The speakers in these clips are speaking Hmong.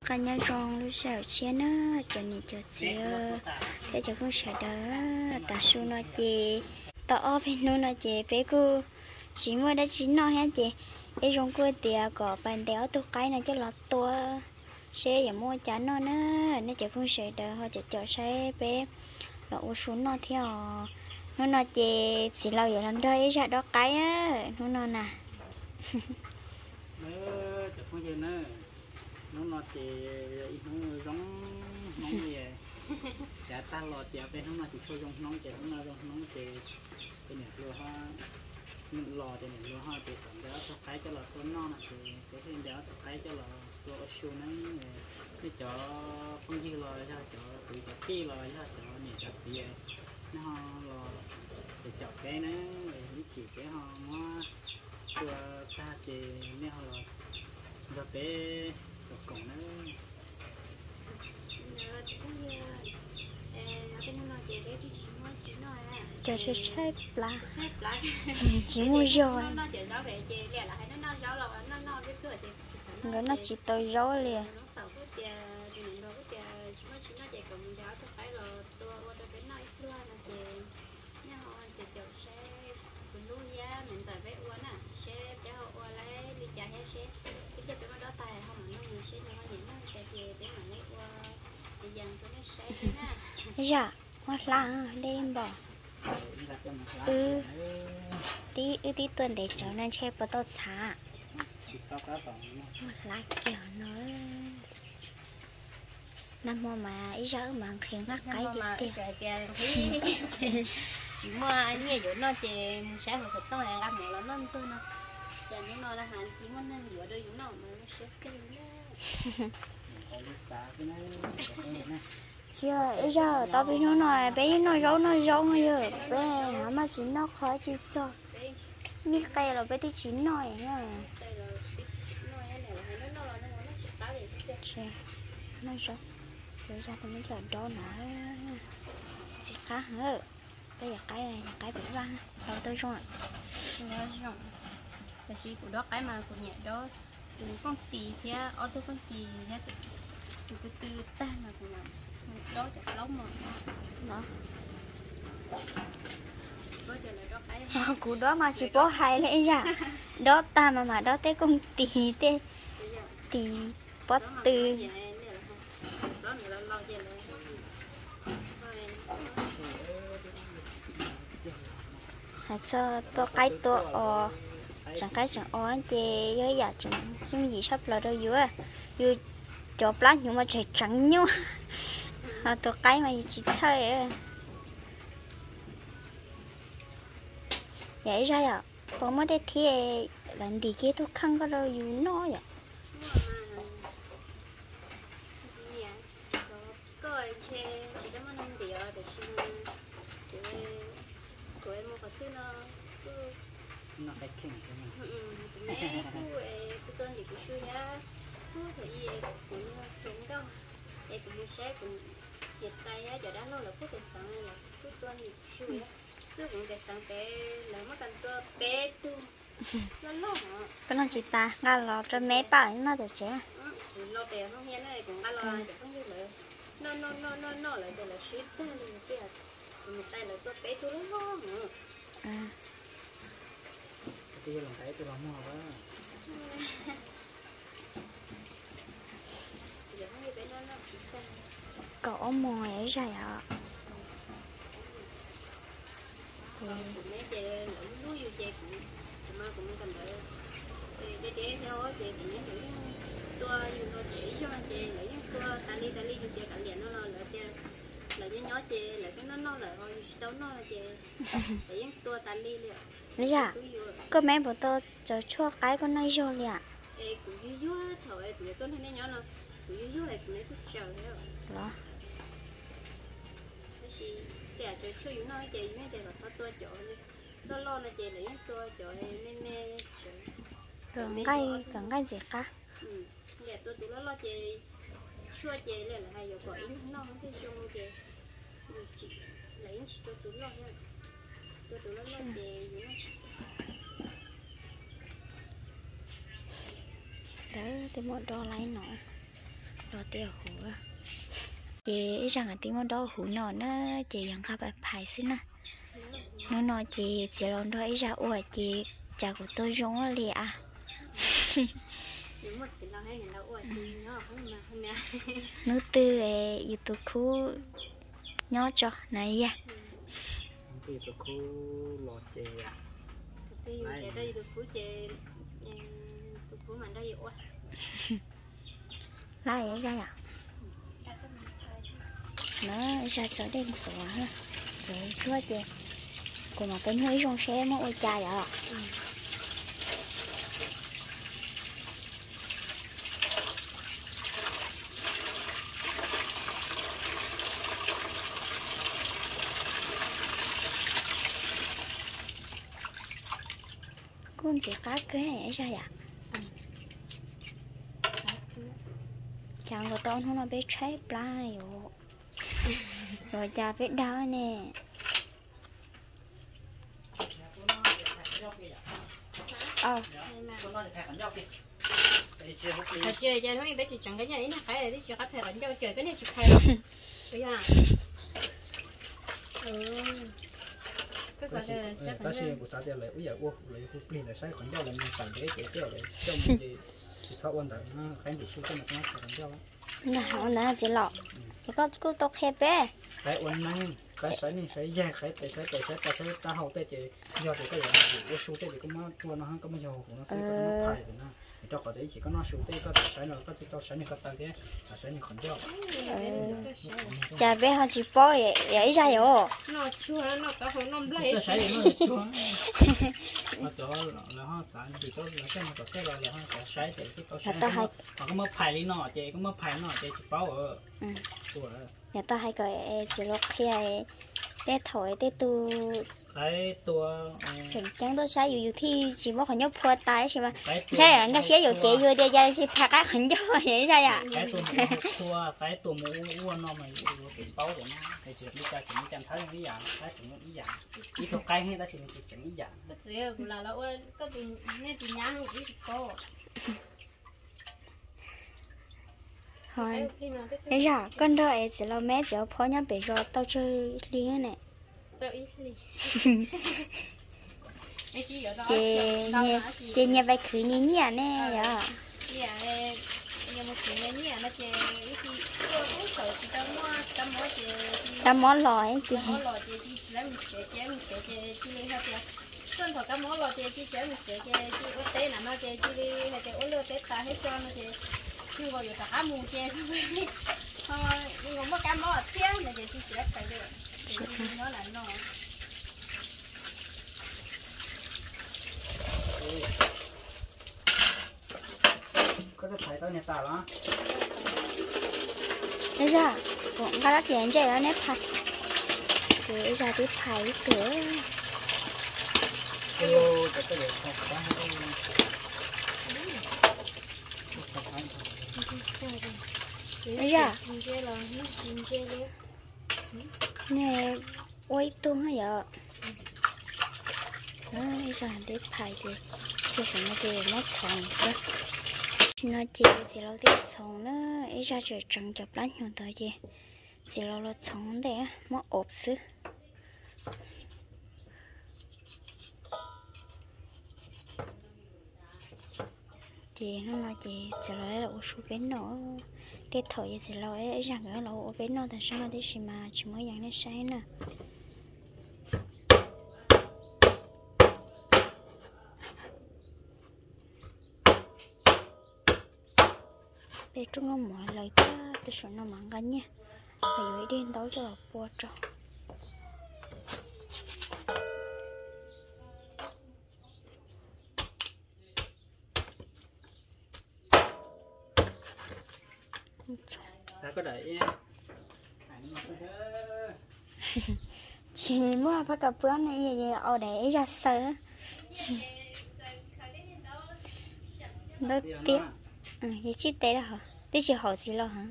Qab nyob zoo lub sij hawm tshiab na, cov niam cov txiv thiab cov phooj sawv daws. Tav su no ces tau ob peb hnub no ces peb kuj tsis muaj dab tsi noj thiab ces peb zoo kuj tias kom pais ntes ob tug qaib no coj los tua seb yuav muaj cas noj na. Nej cov phooj sawv daws ho caum caum saib peb los ua su noj thiab os. Hnub no ces txiv laus yuav los nrog ib zaj dob qaib hnub no na. Cov phooj ywg na, hnub no ces yog ib hnub zoo hnub li. Cav tag los tias peb hnub no tsis tshua zoo hnub ces hnub no zoo hnub ces peb niam hluas ho los ces niam hluas ho tias kom ntes ob tug qaib coj los tua noj no ces peb thiaj ntes ob tug qaib coj los tua ua su na. Nej cov phooj ywg los yog cov kwv cov tij los yog cov niam cov txiv, nej ho los caum peb na, ib chim peb ho muab tua tag ces nej ho los nrog peb los koom na. Cov tshaib tshaib plab, tsis muaj zog. Nkawd noj tsis tau zaub li. Zam muab hlab dej npaum. Wb tib tuaj ntev tsawv no ntshe puas tau txhav. Muab hlab kiag no. Nag hmo mas ib zaj wb mas nqhis nqaij qaib tiag tiag. Tsis muaj nyiaj yuav noj ces mus saib hauv xov tooj nqa mov los noj ntxuag no. Cas hnub no mas tsis muaj neeg yuav rau yus noj mas zoo siab kawg li. Tsis ib zaj tau peb hnub no peb yeej noj zaub noj zaub yog peb hab maj tsis noj qhov tsis txog. Vij qe los peb twb tsis noj. Noj zaub, peb zaj peb muab coj dob no. Ntxim qab heev. Peb yog qaib, yog qaib pem vaj los tau zoo. Tab sis kuv dob qaib mas kuv nyiam dob tus kooj tis thiab ob tug kooj tis thiab tus ko tw tag mas kuv dob cov plaub mos no. Kuv dob mas tsis paub hais li zaj, dob tag mas mam dob tej kooj tis tej tis pob tw. Hais txog tua qaib tua os, tseem qaib tseem os ces yog ib yam tseem yooj yim tshaj plaws rau yus. Yus cov plab hnyuv mas tseem tseem nyuaj, ho tua qaib mas yus tsis txhawj. Yam ib zaj yom, puas muaj tej thiab lawv ntim kiag tug kheej koj rau yus noj yom? Koj ntshe tsis tau muaj neeg ntim os, tiam sis kuv mus qhov twg no kuv, kuv me kuj, kuv tuaj ntim kuv su thiab, kuv thaum ub kuv yog hluas nkauj es kuv mus saib kuv niam tais thiab cov dab laug lawv pub pem xeev lawv kuj tuaj ntim kuv su thiab. Xwb kuv pem xeev pem lawv muab kas tua peb tug loj loj. Koj noj tsis tas nqa los rau me pab noj tom tsev. Kuv los pem hoob hiab na, kuv nqa los cov phooj ywg lawv noj noj noj noj lawv tias lawv swb tag li tiag, kuv niam tais lawv tua peb tug loj loj. Kaum ob moos ib zaj os. Kuv me ces lawv hlub yus ces kuv, kuv mas kuv mus kawm ntawv, ces deb deb thiab ces kuv me lawv yeej tua yus los tsev ib zaug ces lawv yeej tua tas li tas li yus ces kav liam no los lawv tias lawv nyob nyob ces lawv twb noj noj lawm ho yus tsis tau noj no ces lawv yeej tua tas li li. Li zaj, koj me puas tau tsaws tshuaj qaib koj noj ib zaug li a? Es kuv yuag yuag thaum kuv yuav tuaj nrog nej nyob no, kuv yuag yuag es kuv me kuj tsaws thiab. Los, tab sis tias tsaws tshuaj yus noj ces yus yeej tias kom txhob tua cov loj loj no ces lawv yeej tua cov me me tsaws. Tua nqaij, tua nqaij ntxim qab. Tias tua tus loj loj ces tshuaj ces lawv hais yuav kom ib leeg noj thiaj zoo ces lawv yeej tsis tua tus loj thiab. Tua tus loj loj ces yus noj tsis tag. Ntawd tej muam do laiv no, do Tej huv, ces ib zaj nkawd twb muab dob huv no na, ces yog nqa pais phais xwb na. Hnub no ces txiv laus nrog ib zaj ua ces cas kuv tuaj zoo li a. Hnub twg yus tus khub nyob tso na yag. Lab ib zaj yom. Lab ib zaj tso dej ntxuav, ntxuav tsuag ces kuv mam peb nug ib zoo seb muab ua cas yom. Kuj ntxim qab kawg ib zaj yom. Cas nkaus tau hnub no peb tshaib plab yuav, yuav cas peb dag ne. Hais tias hnub ib peb tsis tseem nqi nyiaj ib niag qaib twb tsis qab phais qhov ncauj ces koj niag tsis phais los. Tab sis kuv xav tias lawv ub yam ua lawv hu plig ntawd saib qhov ncauj lawv mus tawm ntev ces coj lawv coj mus ces tsis txhob ua ntawd, qaib ntim su coj mus txhob phais qhov ncauj. Ntawd hauv ntawd txiv laus, ces koj kuj tau qhia peb. Qaib ua neeg, qaib saib neeg saib yaig, qaib tes saib tes saib taw saib taub hau tej ces yog tias koj yuav ua su tej ces koj muab rua no koj muab yog huv no xwb koj muab phais na. Rau qhov tias ib chim koj noj su tej koj txawm saib no koj tsis tau saib nws ko taw thiab txawm saib nws qhov ncauj. Cas peb ho tsis paub yog ib zaj yom. Cov lawv ho xav ntim rau lawv coj mus tom tej los lawv ho xav saib ces koj tau saib, ho koj muab phais li no ces koj muab phais no ces tsis paub. Yog tau hais kom txiv laus qhia, tej thaum tej tus tseem ceeb tuaj saib yus yus thiaj tsis muab qhov ncauj phua tas tab sis mas ntshai nkag siab yuam kev yus tias cas tsis phais qaib qhov ncauj yom ib zaj yom. Qaib tuaj mus ua no mas yus paub tias li cas tseem li cas nthab zoo ib yam, qaib tseem zoo ib yam, ib tug qaib tab sis nws tseem ib yam. Ib zaj koj nrog es txiv laus me txiv laus phob nyob pem zos tau tsawg hli ne? Ces, ces nyias pais khwv nyias nyiaj ne yom? Tau mob los ces txawm thaum kab mob los ces cia li tsev mus tsev ces cia li ua teb na no ces cia li hais tias ua liaj teb tas thiab tso no ces nkaus yuav rov qab mus ces ho nkaus muaj kab mob thiab no ces tsis txiav pais li, ces cia li nyob na no. Ib zaj, kuv nqa rab riam ntsej los neb phais. Ces ib zaj twb phais ib tug. Ib zaj, nej ua ib tug yom. Ib zaj twb phais ces tus saum no ces muab txhoov xwb. Tam sim no ces txiv laus twb txhoov na, ib zaj tseem tseem cov plab nyuag ntawd ces txiv laus los txhoov ntej muab ob xwb. Ces hnub no ces txiv laus los ua su peb noj. Tej thaum ces txiv laus ib zaj nkawd los ua peb noj tas zog tib si mas tsis muaj yees nej saib na. Peb rooj loj mov lawm thiab, peb saum no mas nqa nyiaj, yuav ib daim ntaub coj los pua rau. Tsis muaj phab kas puab ne, au daim ib zaj xaws. Ntau tiag, yus tsib teg lawm, twb tsis haum txiv laus heev.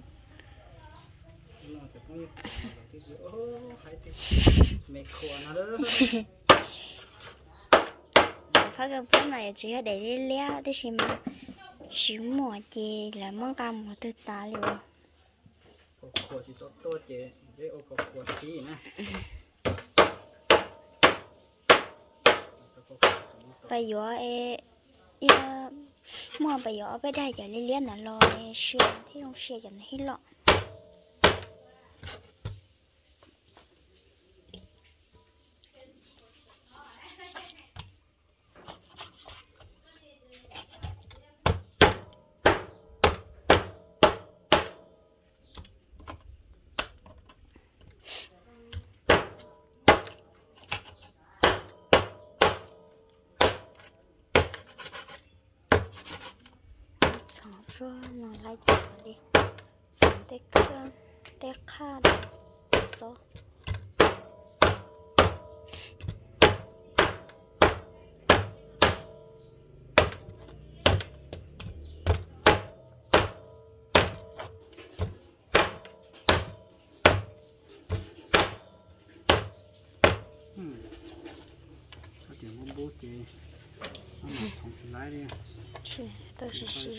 Cov phab kas puab mas yuav tsum yog daim liab liab tab sis mas tsis muaj ces lawv muab nqa mus twg tas li os. Khuam tsis tau tuaj ces peb ua khuam khuam tib na. Pas yuav, muaj pas yuav ob peb daim cov liab liab ntawd los sia thiab zoo sia cov ntawd ib los. Txhoov tsuag no lawm ces li txhoov tej khaj los txob. Tias npub npub ces txhoov tsis laib li. Tau tsis siv.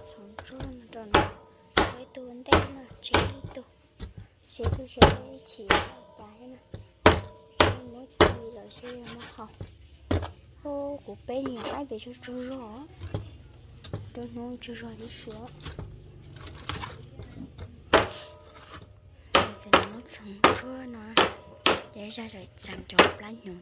Txhoov tsuag rau no, ib tug ntej no, tsev ib tug, tsev ib tug, tsev ib chim cas thiab na. Muab ci lawm seb yog muab haus. Hu, kuv peb niag qaib pem tsaug tsaug zog, rau hnub tsaug zog tib si. Xav muab txhoov tsuag no, ces zaj tseem cov plab hnyuv.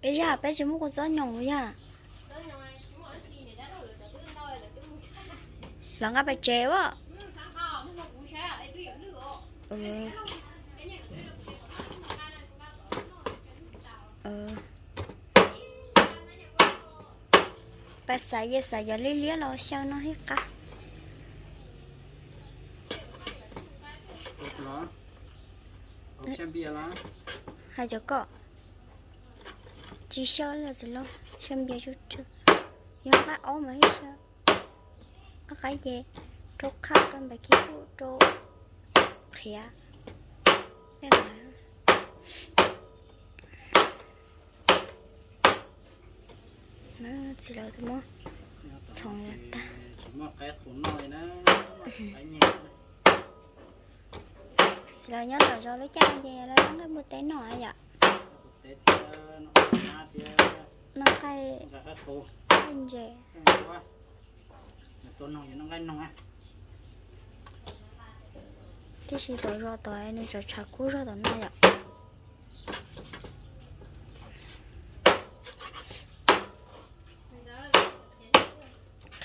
Peb zaj peb tsis muab kua txob nyoos yog? Los nqa pais tsev as. Pas xav, yog xav yog liab liab los xyaw no thiab qab. Hais cov kom tsis xyaw los txiv lauj, xyaw npias tsuj tsw. Yog nqaij aub mas ib xyaw, nqaij qaib ces rau qhaj rau npam khib huj rau qhiav. Txiv lawv twb muab txhoov tag. Txiv lawv nyob tom zos lub caij no ces lawv noj nqaij npua teb noj yom. Noj nqaij, nqaij ntses. Tiam sis tom zos tod nws tseem tshav kub zog tom no yom.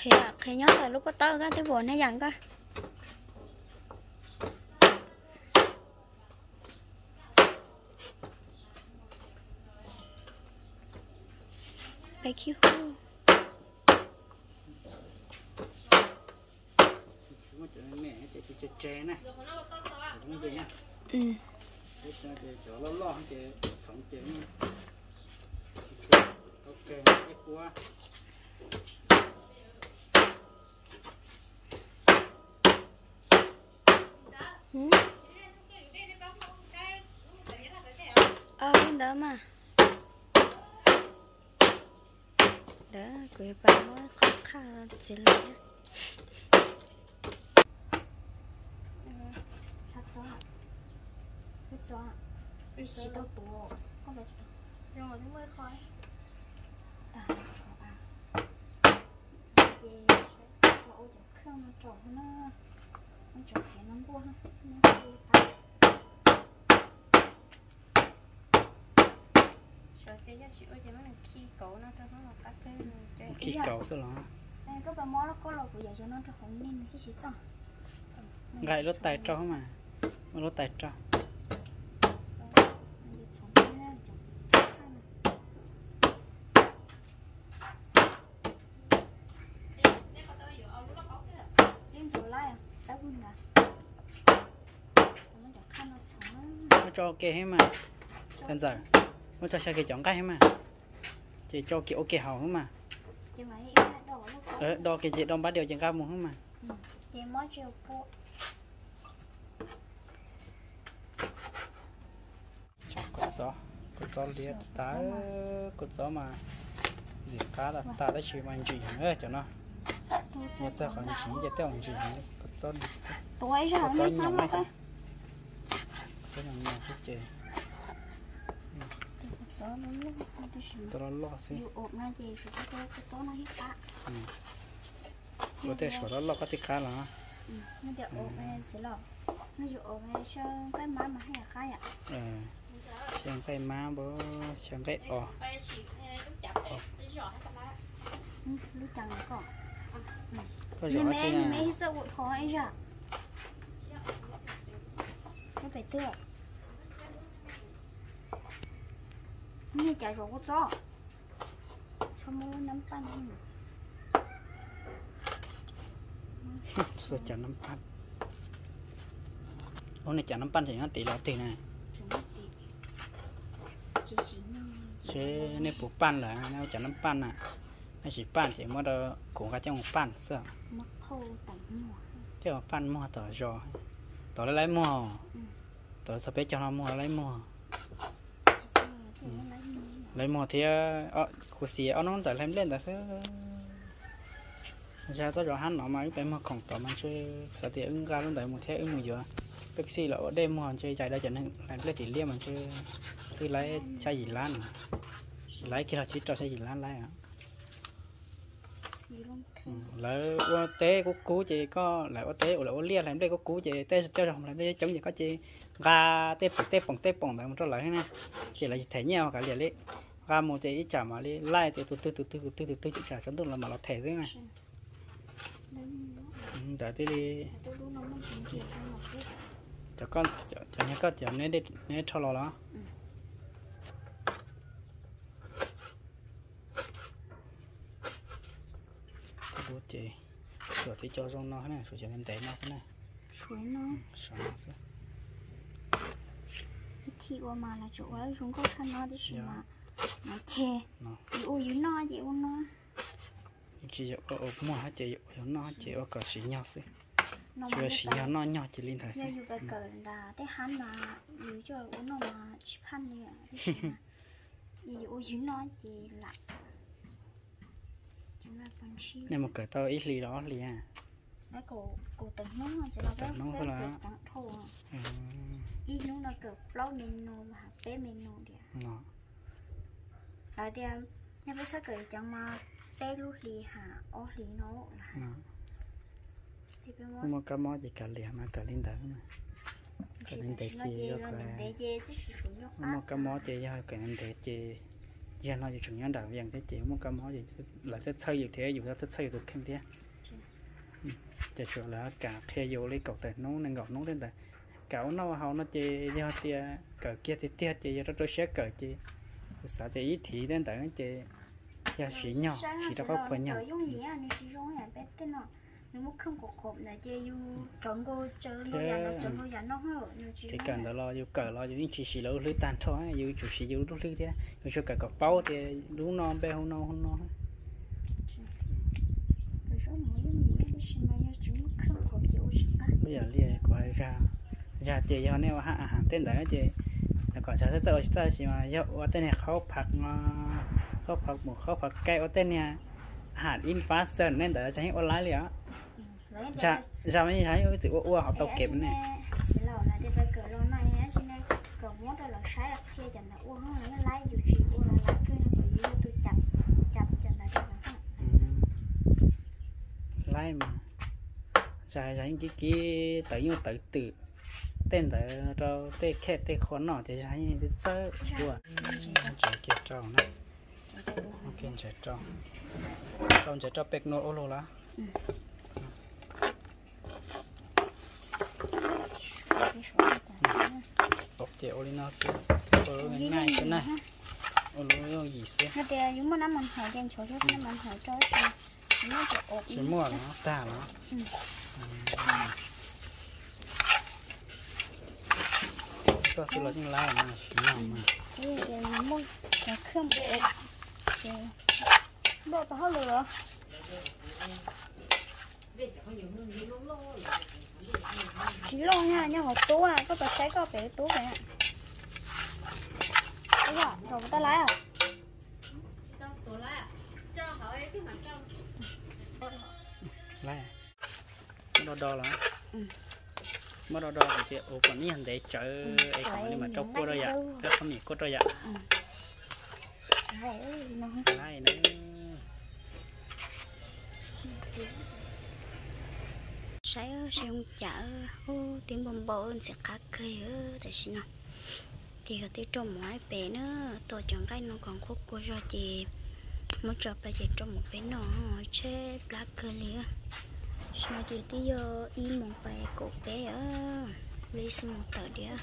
Qhiav, qhiav nyob ntawm lub pob tawb koj twb pom na yom koj. Peb khib huj. Cov loj loj ces txhoov ces tau kawg ib puab. Li ntawd mas. Ntawd kuv yuav pab muab qhov qhaj txiv lawm. Tsis tau tuav, koj pab tuav. Ces ua cov khaj no rau na, muab cov kev no npuaj, muab qab. Sawv tias yog tsis ua ces muab nws khi kauv no rau hnub no qab kawg. Khi kauv xwb los? Koj pab muab lub koj los kuv yam xyov no rau hauv nej nws thiaj tsis txog. Nqa lub tais rau mas, muab lub tais rau. Muab tso ua ke thiab mas, ntxawm, muab tso xyaw kiag cov nqaij thiab mas, ces tso kiag ua ke haus xwb mas. Do kiag ces do npab diav ces nqa mus xwb mas. Kua txob, kua txob liab tas, kua txob mas ntxim qab tas tab sis mas ntsim heev cov no. Nyias txog qhov ntsim ces tej zaum ntsim heev li kua txob. Kua txob nyoos, kua txob nyoos nyoos xwb ces. Txob loj loj xwb. Ua tej suav loj loj qab tib qab los. Xyaw nqaij mab npab, xyaw nqaij os. Koj zom Ua cas nab paj tseem nyob tid los twg na? Seb nej puas paj lawm, nej ua cas nab paj na? Nej tsis paj ces muab rau kuv nqa coj mus paj xwb. Thiaj paj muag tom zos, tom lawv laib muag, tom txog peb caug no muag lawv laib muag. Lawv muag thiab, kuv xiv ob hnub ntawd hlais nplej ntawd xwb. Zaj txoj zos hab no mas wb peb muag khoom tod mas ntshe xav tias wb nqa lub ntawd mus thiab wb mus yuav Pepsi los ua dej muag ntshe cais rau cov neeg hlais nplej tim liaj mas ntshe twb laib xya yim lab no, laib kiag los tsib rau xya yim lab laib. Lawv ua teb kub kub ces koj, lawv ua teb ua, lawv ua liaj hlais nplej kub kub ces tej coj zog hlais nplej coob ces koj ces nqa tej poom tej poom tej poom ntawd mus rau lawv na, ces lawv tsis them nyiaj kav liam li. Nqa mus ces ib tsam mam li laij tias tus twg tus twg tus twg tus twg, ib tsam tsaus ntuj los mam los them xwb na. Ntawd thiaj li. Cov, cov niag koj cov neb rho los los. Ces suav twb cov zoo no na, suav cov ntev no xwb na. Suav no xwb. Ib thim ua mas los tsuas ua zoo nkauj tshaj no tab sis mas, mas ces yus ua yus noj ces ua no. Tsis yog ua muag ces yus ua yus noj ces ua kom siv nyog xwb. Tsis yog siv nyog noj nyog ces li ntawd xwb. Yus kawm nram tej hab mas yus coj ua noj mas tsis phaj li, tab sis yus ua yus noj ces lam. Nej mus kawm tau ib hlis los ob hlis? Kaum tawm hnub, tawm hnub xwb los? Ib hnub no kawm plaub me nus, peb me nus tias. Lawv tias yog peb txhob kawm ceev mas peb lub hlis ha, ob hlis no. Muaj kab mob ces kav liam mas kawm li ntawd. Kawm li ntev ces, muaj kab mob ces yog kawm ntev ces, yog no yus tseem nyob nram Vias thiab ces muaj kab mob ces lawv txhawj txhawj yus thiab yus txhawj txhawj yus tus kheej thiab. Ces tsuas lawv kam qhia yus li kaum tawm hnub nees nkaum hnub tej ntawd. Kam ua noj ua haus no ces yog tias kawm kiag tiag tiag ces yog rau rau siab kawm ces kuv xav tias ib thim tej ntawd ces yog siv nyog siv rau qhov puas nyog. Nws muaj kheej qhuav qhuav ntawd ces yus tsaus nkaus tsaws nkaus yam no tsaws nkaus yam no. Kev kawm ntawd los yus kawm los yus yeej tsis siv lawv lub hlwb tag nrho, yus tsum siv yus lub hlwb thiab yus tsuas kawm kom paub tias lub no npe hu no hu no. Ib yam li kuv hais zag, zag ces yog nej ua haj a has tej ntawd ces kom zag txawj txawj ua tsis txawj sis mas yog ua tej niag qhaub phav, qhaub phav mus qhaub phav kai ua tej niag ham ib pab xeem nej ntawd zag yeej ua laib li os. Zag mas zag yeej ua txwm ua ua hauv tau kev ne. Laib mas, zag zag yeej kib kib tawv nyuj tawv twm tej ntawd rau tej khej tej qhua noj ces zag yeej txawj ua. Ntsev kiag rau na, ntsev rau, rau ntsev rau pem no ua luaj lawm. Ces ua li no xwb, ua lub nyuj yim xwb. Tsis muaj los tag los. Koj xwb los yeej laib mas, siv nyog mas. Npaj tau hauj lwm los? Tsis loj na, nyob hauv tub, koj puas saib koj pem tub pem? Thaum kuv tau laiv. Muab do do los, muab do do tias ua kom nws yog ntev tsawv es kom mam li mam rau kua rau yam, rau qhov mim kua rau yam. Saib seb zoo cas, ub, twb npau npau ntxim qab kawg tam sim no. Ces yog twb rau mus ib pem na, tua cov nqaij no kom nqhuab kua zog ces muab tso pab ces rau mus pem no, tshaib plab kawg li. Tam sim no ces twb yog ib moos pais kaum peb, li ib xuab moos tawm diam.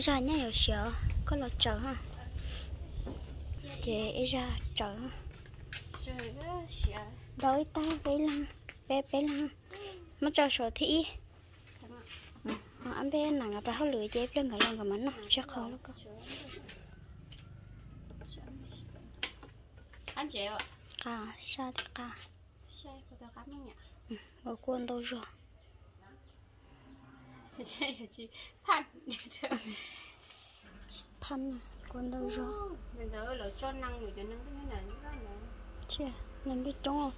Zaj nyaj yuav siav, koj los tsaws ha. Ces ib zaj tsaws. Dau ib tag peb leeg, peb peb leeg. Muab tso saum thib ib. Ab npej nam nkawd pab hauj lwm ces ib pliag nkawd los nkawd mam noj tseg qhov loj koj. Qa, saj thiab qa. Ua kua ntau zog. Phaj, kua ntau zog. Neeg ntuj coob,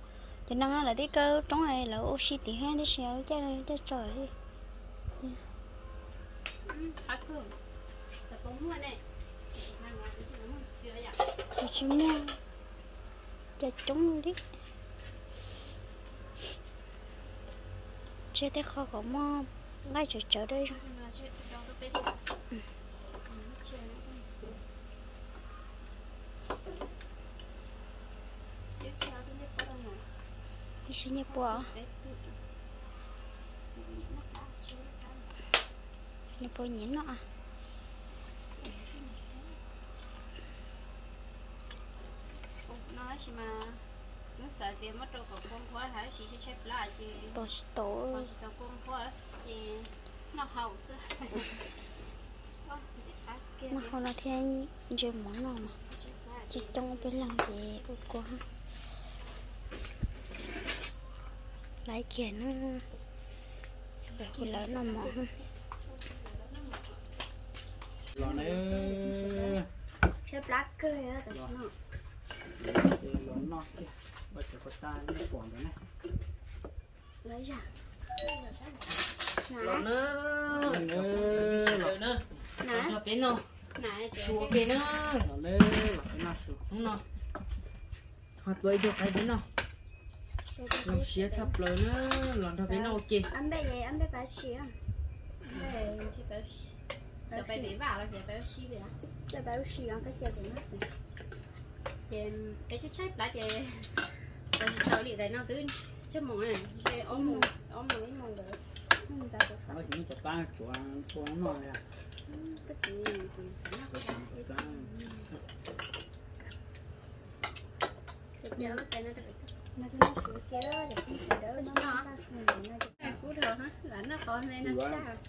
cov neeg lawv tib kaw roob lawv ua si tim thiab tab sis lub caij lub caij tso. Tsis muaj, cas coob li. Tseg tej qho kom muaj nqaij tsawv tsawv rau zoo. Ib sab nyiaj pua, nyiaj pua nyiam noj. No tab sis mas kuv xav tias muab rau kom kua nqhuab hab sis tshaib plab ces tos tsis tau, tos tsis tau kua nqhuab ces noj hauv xwb. Noj hauv no thiab ntse mov noj mas. Coob coob peb leeg ces ua kua. Laiv kiag na, hu lawv noj mov. Los na. Tshaib plab kawg tam sim no. Los noj kiag, ua cov kua tas nej pom ntawd na. Los na, los na, los nrog peb noj su ua ke na. Los na, los peb noj su hnub no. Ho tua ib tug qaib peb noj. Zoo siab tshaj plaws na, los nrog peb noj ua ke. Ces peb tshaib tshaib plab ces tsis tau li tais no twb tsawg moos, ob moos ib moos ntawd. Cov plab tsuav tua noj li.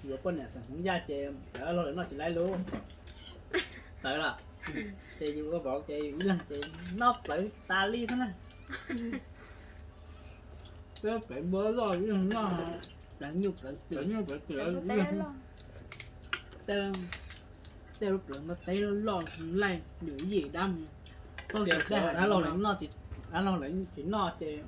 Yuav poj niam xeem Hmoob Yaj ces cov lo lawm noj tsis laib lub plawv lawm. Ces yus ua vauv ces yus ib leeg ces noj plawv tas li xwb na. Peb plawv npua loj ib leeg noj, plawv nyuj plawv twm, plawv nyuj plawv twm ib leeg. Tej lub plawv npua teb loj loj laij yim dab mus. Dab laug lawv noj, dab laug lawv tsis noj ces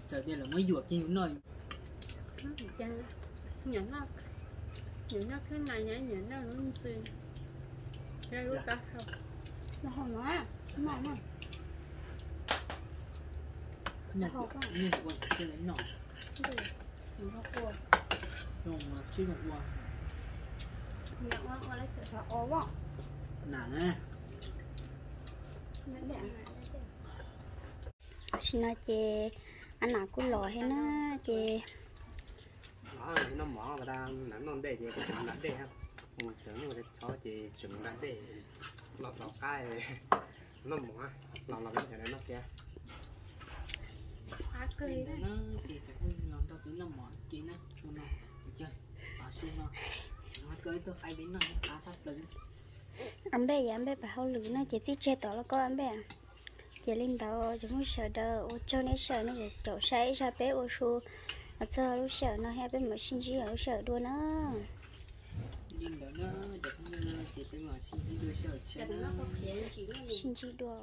txawm tias lawv muab yuam kiag yus noj. Nyiam noj, nyiam noj khwb na, nyiam noj lub ntxwg, lub taub hau. Noj hauv no, noj no. Noj hauv, noj hauv, noj. Zoo, sib zoo ua. Nam na. Tam sim no ces a nam kuj los thiab na, ces noj mov, noj ntej ces nram dej, txawm nyuj chob ces tseem mus nram dej, los tos qab noj mov, los los noj kiag. Npej yam npej pas hauj lwm no ces tib tseg tom los koj npej. Ces li ntawd ces muab sawv daws ua tsaug nej sawv daws nej caum saib zaj peb ua su txog lub sij hawm no thiab peb mam sib ntsib lub sij hawm dua na. Sib ntsib dua.